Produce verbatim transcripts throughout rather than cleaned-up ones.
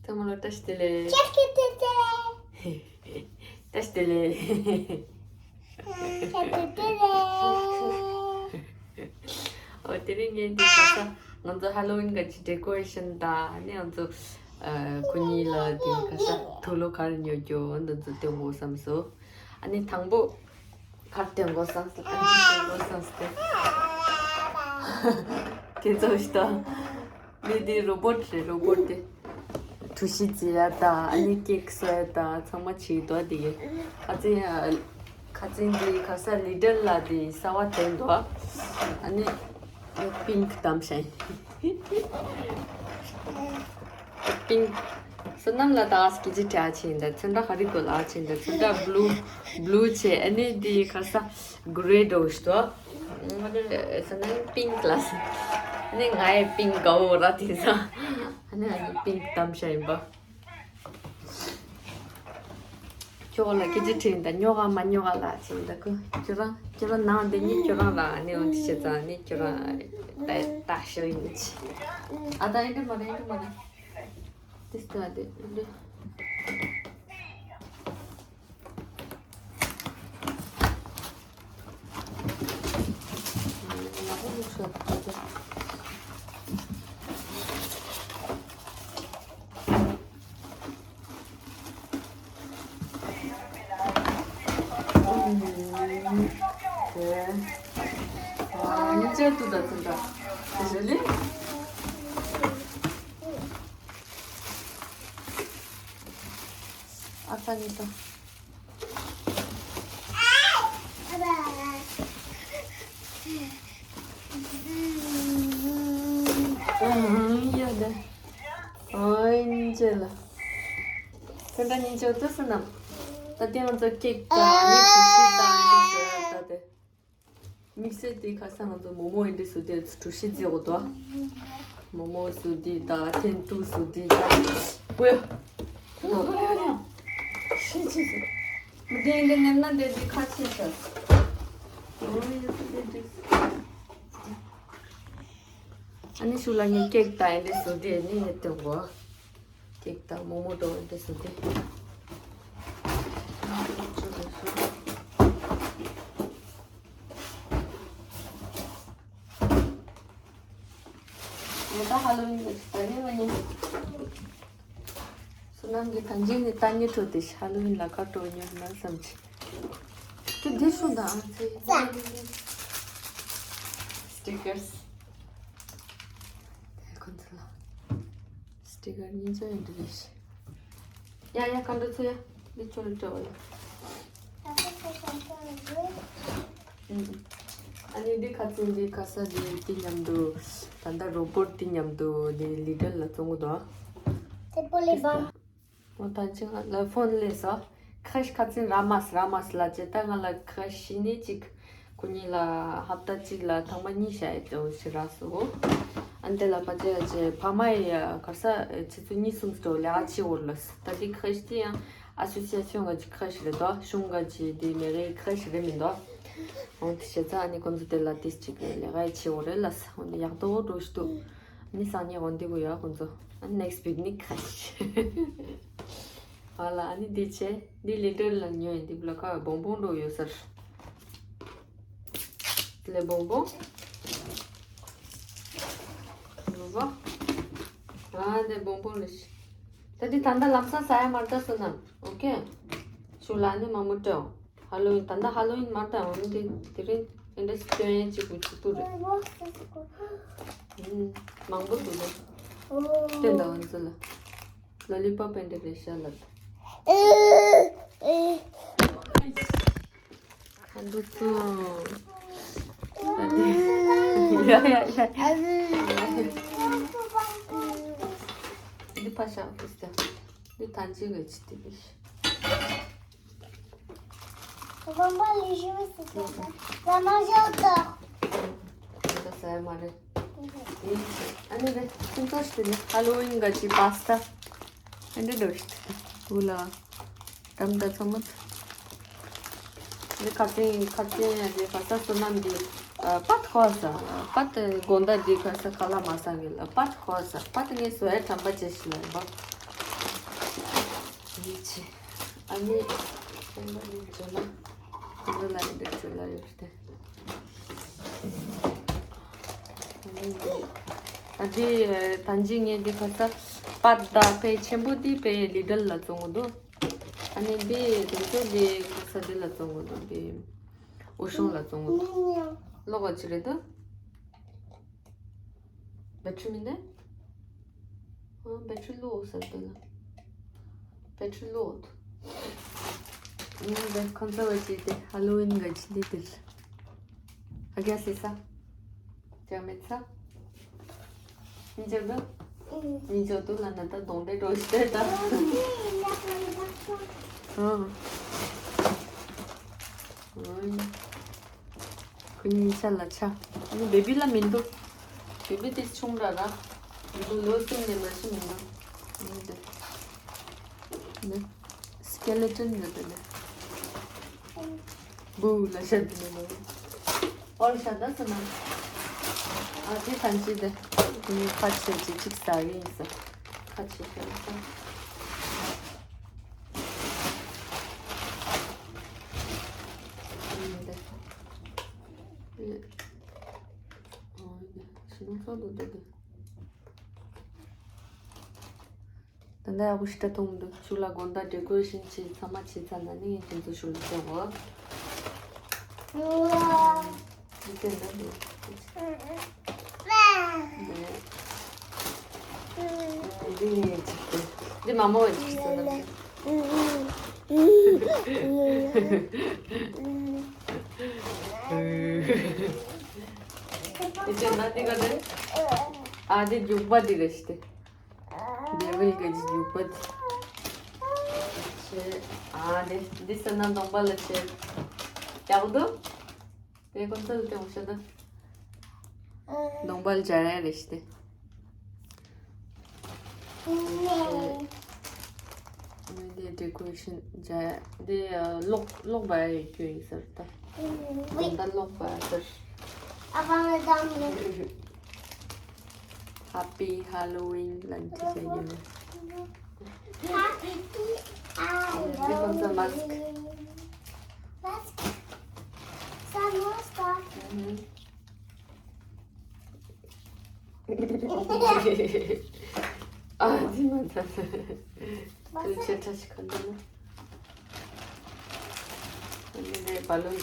ཚང་མ་ལ་བཀྲ་ཤིས་བདེ་ལེགས། བཀྲ་ཤིས་བདེ་ལེགས། བཀྲ་ཤིས་བདེ་ལེགས། ཨོ་དེ་རིང་ངས་འདི་ག་ས་ང་ཚོ་ཧ་ལོ་ཝིན་ག་ཅི་ཌེ་ཀོ་རེ་ཤན་དང་ཨ་ནི་ང་ཚོ་ཨ་ཁོ་གཉིས་ལ་འདི་ག་ས་དུག་ལོག་ག་རེ་ཉོ་རྒྱུ་འོ་འདི་ཚོ་སྟོན་དགོས་བསམ་སོང་། ཨ་ནི་དང་པོ་གར་སྟོན་དགོས་བསམ་སོང་། ཨ་ནི་སྟོན་དགོས་བསམ་སོང་། ཁྱེད་ཚོ་ཤི་ད། འདི་འདི་རོ་བོ་ཊི་རེད། རོ་བོ་ཊི་དེ་གྲུ་བཞི་བརྫི་ཡ་དང་ཨ་ནི་ཀེག་བཟོ་ཡ་དང་ཚང་མ་བྱེད་འདུག་དེ་གི་ཁ་ཚིན་ཁ་ཚིན་འདི་ག་ས་ལི་ཏལ་ལ་དེ་གསར་བ་བཏོན་འདུག་ཨ་ནི་པིང་ཀི་བདམས་ཤག་པིང་ཀི་བསོད་ནམས་ལ་ད་སྐད་ཆ་དྲི་ཆེན་ད་ཚོན་ཁྲ་ག་རེ་དགོས་ལ་ཆེན་ད་ཚོན་ཁྲ་བླུ་བླུ་བྱས་ཨ་ནི་འདི་ག་ས་གྷི་རེ་འདྲ་བོ་ཞིག་འདུག་ཨ་ནི་བསོད་ནམས་པིང་ཀི་ལ་ཨ་ནི་ང་ཡི་པིང་ཀི་དགའ་བོ་ར་དེང་སང་ཨ་ནི་ཨ་ནི་པིང་ཀི་བདམས་ཤག་ཡིན་པ། ཁྱོད་ལ་སྐད་ཆ་དྲིས་ད་ཉོ་ག་མ་ཉོ་ག་ལ་ཆེན་ད་ཁོ་ཁྱོད་རང་ཁྱོད་རང་ནང་དེ་ཉིད་ཁྱོད་རང་ལ་ཨ་ནི་འོ་དེ་བྱས་ཙང་ཨ་ནི་ཁྱོད་རང་ད་ད་ཤོད་ཡིན་ཆི་ཨ་ད་ཨེ་འདྲ་མ་རེད། ཨེ་འདྲ་མ་རེད། This guy, the, the, དམིགས་བསལ་དེ་ཁ་སང་ང་ཚོ་མོག་མོག་ཨེ་འདྲ་བཟོས་ཏེ་གྲུ་བཞི་བརྫིས་འདུག་མོག་མོག་བཟོས་ཏེ་ད་ཐེན་ཏུ་བཟོས་ཏེ་ད་ཀོ་ཡ། ཤི་ཆི་ཟེར། མི་དེ་འདི་ནེམ་ན་འདི་འདི་ཁ་ཆེ་ཤག་ཨ་ནི་ཤུ་ལ་ངས་ཀེག་ད་ཨེ་འདྲ་བཟོས་ཏེ་ནི་ངས་སྟོན་གོ། ཀེག་དང་མོག་མོག་འདྲ་བོ་འདི་བཟོས་ཏེ། ངས་ད་ཧ་ལོ་ཝིན་གྱི་ད་རེས་ང་ཉིན་བསོད་ནམས་ཀྱི་ཐང་ཆེན་ནས་ལྟ་ཉེ་ཐུ་དེ་ཧ་ལོ་ཝིན་ལ་ཁ་དྲོ་ཉོ་ན་བསམ་གྱི། དེ་འདི་སུ་དང་ཨང་ཚེ། སི་ཊི་ཀར་སི། དེ་ཁོ་ཚོ་ལ། སི་ཊི་ཀར་གཉིས་ཆ་ཡང་འདི་རེད་ཤག་ཡ་ཡ་ག་འདྲ་ཚོ་ཡ། འདི་ཆོ་ལ་སྤྲོ་བ་ཡ། ཨ་ནི་འདི་ཁ་ཚིག་འདི་ཁ་ས་འདི་འདི་མཉམ་དུ་ད་ལྟ་རོ་བོ་ཊི་འདི་མཉམ་དུ་འདི་ལི་ཏལ་ལ་བཙོང་གི་འདུག་དེ་པོ་ལི་བ། ཨོ་ད་ཅི་ང་ལ་ཕོན་ལས་སོ། ཁ་ཤས་ཁ་ཚིག་ར་མ་སི་ར་མ་སི་ལ་ཅི་ད་ང་ལ་ཁ་ཤས་ནི་ཅིག་ཁོ་གཉིས་ལ་ཧབ་ཏ་གཅིག་ལ་ཐེངས་མ་གཉིས་བྱ་ཡི་ཏོ་ཞེ་དྲག་སོ། ཨ་ནི་དེ་ལ་ཕ་ཅེ་ཡ་ཅེ་ཕ་མ་ཡི་གར་ས་ཆུ་ཚོད་གཉིས་གསུམ་ཙམ་ལས་ཀ་བྱེད་འོར་ལ་སི་ད་དེ་ཁ་ཤས་དེ་ཡང་ཨ་སོ་སི་ཡ་སི་ཡོན་ག་ཅིག་ཁ་ཤས་རེད་དོ། གཞུང་ག་ཅིག་དེ་མེ་རེ་ཁ་ཤས་རེད་མི་འདུག་འོ་དེ་བྱས་ཙང་ཨ་ནི་ཁོང་ཚོ་དེ་ལ་དེ་ཅིག་ལས་ཀ་བྱེད་འོར་རེད་ལ་སི། འོ་ནི་ཡག་ཏོ་འགྲོ་ཞིག་འདུག་ཨ་ནི་སང་ཉིན་འོ་འདི་གུ་ཡོད་ཁོང་ཚོ། ཨ་ནི་ནེག་སི་ཊི་པིག་ནིག་ཁ་ཤས། ཨ་ལ་ཨ་ནི་འདི་བྱས། འདི་ལི་ཏལ་ལ་ཉོས་ཡིན། འདི་ལ་ཁ་བོང་བོང་འདྲ་ཡོད་ས་རེད། ལེ་བོང་བོང་། རུ་བ། ཨ་འདི་བོང་བོང་ལ་ཤི། ད་འདི་ད་ལྟ་ལམ་སང་ཟ་ཡ་མ་རེད་ད་བསོད་ནམས། ཨོ་ཀེ། ཤུ་ལ་ནི་མ་མོ་སྤྲད། ཧ་ལོ་ཝིན་ད་ལྟ་ཧ་ལོ་ཝིན་མ་རེད་ད། འོ་འདི་དེ་རིང་ཨེ་འདྲ་སི་སྐྱོན་ཡན་གཅིག་པུ་གཅིག་པུ་རེད། ཨུམ། མང་པོ་འདུག་ད། སྟོན་ད་འོ་ཚོ་ལ། ལོ་ལི་པོབ་ཨེ་འདྲ་རེད་ཤག་ལབ། ཁ་འདུག་ཚོ། ཡ་ཡ་ཡ། འདི་ཕ་ཤག་ཕུས་ཏེ། འདི་ཐང་ཆེན་གི་ཆི་དེ་བིས། ད་ཟ་ཡ་མ་རེད། ཨ་ནི་རེད། ཁྱིམ་ཚང་ཞིག་ནི་ཧ་ལོ་ཝིན་ག་ཅི་པ་སི་ཏ། ཨ་འདྲ་འདྲ་ཞིག་ཏུ་ལ། དམ་ད་ཚང་མ། འདི་ཁ་སེང་ཁ་སེང་ཡ་འདི་ཁ་ས་བསོད་ནམས་འདི། པད་ཁོ་ས། པད་དགོང་དག་འདི་ཁ་ས་ཁ་ལག་མ་ཟ་གི་ལ། པད་ཁོ་ས། པད་ངས་བཟོ་ཡ་དྲན་པ་བྱེད་ཤི་ལ་ཡིན་པ། ཡིད་ཆེས། ཨ་ནི་སེམས་པ་ནི་བརྗོད་ལ། འདི་ལ་འདི་བརྗོད་ལ་ཡོད་དེ། ཨ་འདི་ད་ཅི་ངས་འདི་ཁ་ས་པད་ད་དཔེ་ཆེན་པོ་འདི་དཔེ་ལི་ཏལ་ལ་བཙོང་གི་འདུག་ཨ་ནི་འདི་དེ་ཚོ་འདི་ཁ་ས་འདི་ལ་བཙོང་གི་འདུག་འདི་འོ་ཤོང་ལ་བཙོང་གི་འདུག་ལོག་ག་ཅི་རེད་འདུག་བེ་ཊི་རི་མིན་ནས། ཨ་བེ་ཊི་རི་ལོ་ཟེར་དེ་ལ། བེ་ཊི་རི་ལོ། ཨ་ནི་འདི་ཁོང་ཚོ་བ་ཅི་དེ་ཧ་ལོ་ཝིན་ག་ཅི་འདི་དེ་ལ། ཨ་རྒྱ་སི་ས། ཅང་མེད་ས། མི་འཇོག་དུ། མི་འཇོག་དུ་ལ་ན་ད་གདོང་དེ་འགྲོ་ཤི་ད། ཨ། ཨ། ཁོ་གཉིས་ཆ་ལ་ཆ། ཨ་ནི་བེ་བི་ལ་མི་འདུག་བེ་བི་དེ་ཆུང་ར་ར། མི་འདུག་ལོ་སིང་ནས་མ་ཤི་མི་འདུག་ཨ་ནི་དེ། ནི། སི་ཀེ་ལེ་ཊོན་རེད་དེ་ནི། བུ་ལ་ཤ་དེ་ནི་ལོ། ཨོལ་ཤ་ད་སོ་ན། ཨ་དེ་ཐང་ཅི་དེ། ཁོ་གཉིས་ཁ་ཆེ་ཅི་ཅིག་ཟ་གི་ཡིན་ས། ཁ་ཆེ་ཤ་ས། ཨ་ནི་དེ། ཨ་ནི་ཤི་ནོ་ཚོ་དུ་དེ་དེ། ད་ལྟ་ཡག་པོ་ཞིག་འདྲ་མཐོང་མི་འདུག་ཤུགས་ལ་དགོང་དག་ཌེ་ཀོ་རེ་ཤན་བྱས་ཚང་མ་བྱས་ཚར་ན་ནི་ངས་ཁྱེད་ཚོ་ཤུགས་ལ་སྟོན་གོ་འདི་བསྟན་ད་འདི། འདི་ངས་ཅིག་སྟེ། འདི་མ་མོ་བས་ཅིག་སྟེ། འདི་བསྟན་ད་འདི་ག་འདི། ཨ་འདི་རྒྱུག་པ་འདི་ག་ཞིག་སྟེ། ཌེ་ཝིལ་གྱི་རྒྱུག་པ་ཆེ། ཨ་དེ་འདི་ཟེར་ན་གདོང་པ་ལ་ཆེ། ཡག་འདུག་དེ་ཀུན་ཚོད་དེ་འོང་ཤ་ད། གདོང་པ་ལ་སྦྱར་ཡ་རེད་ཤི་དེ། ཨ་ནི་དེ་ཌེ་ཀོ་རེ་ཤན་སྦྱར་ཡ་དེ་གློག་གློག་འབར་ཡ་ཡོད་རྒྱུ་ཡིན་ཟེར་ད། གདོང་པ་གློག་འབར་ཡ་ཟེར། Happy Halloween ལན་ཅི་ཟེར་ཡིན། འདི་ཁོང་ཚོ་མ་སི་ཀི། Mask. Some more stuff. ཨ་འདི་མ་ད། དུ་ཆེ་ཕྲ་ཞིག་ག་འདུག་ན། འདི་ནས་བ་ལུན།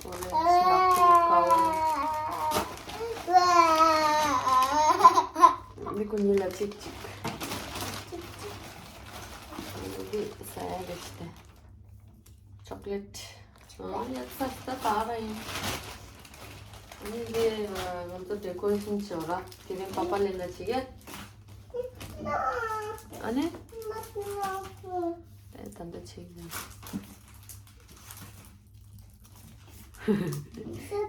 འོ་རེ་ཇི་ནག་པོ་དཀར་པོ། འདི་ཁོ་གཉིས་ལ་གཅིག་གཅིག་འདི་ཟ་ཡ་རེད་ཤི་ད། ཅོག་ལེ་ཊི། ཨ་ཡ་ས་ས་ད་ར་ཡིན། ཨ་ནི་འདི་ང་ཚོ་ཌེ་ཀོ་རེ་ཤན་བྱེད་ར། དེ་རིང་པ་པ་ལེན་ལ་བྱེད་ཀྱི། ཨ་ནི། ད་ད་འདི་བྱེད་ཀྱི།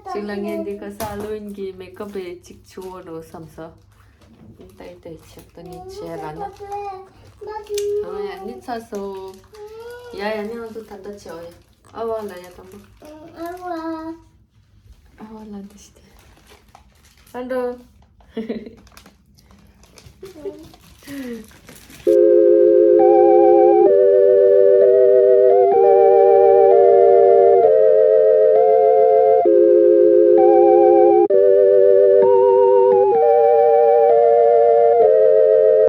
གཅིག་ལ་ངས་འདི་ག་ས་ཧ་ལོ་ཝིན་གྱི་མེ་ཀབ་པའི་གཅིག་བྱུང་བ་འགྲོ་བསམ་སོང་། ཏའི་ཏའི་ཆག་ཏུ་ངས་བྱས་ར་ན། ཨ་ཡ་ནི་ཚ་སོ། ཡ་ཡ་ནི་ང་ཚོ་ད་ལྟ་བྱའོ་ཡ། ཨ་བ་ལ་ཡ་དང་པོ། ཨ་བ། ཨ་བ་ལ་འདི་ཞིག་སྟེ། ཨ་འགྲོ།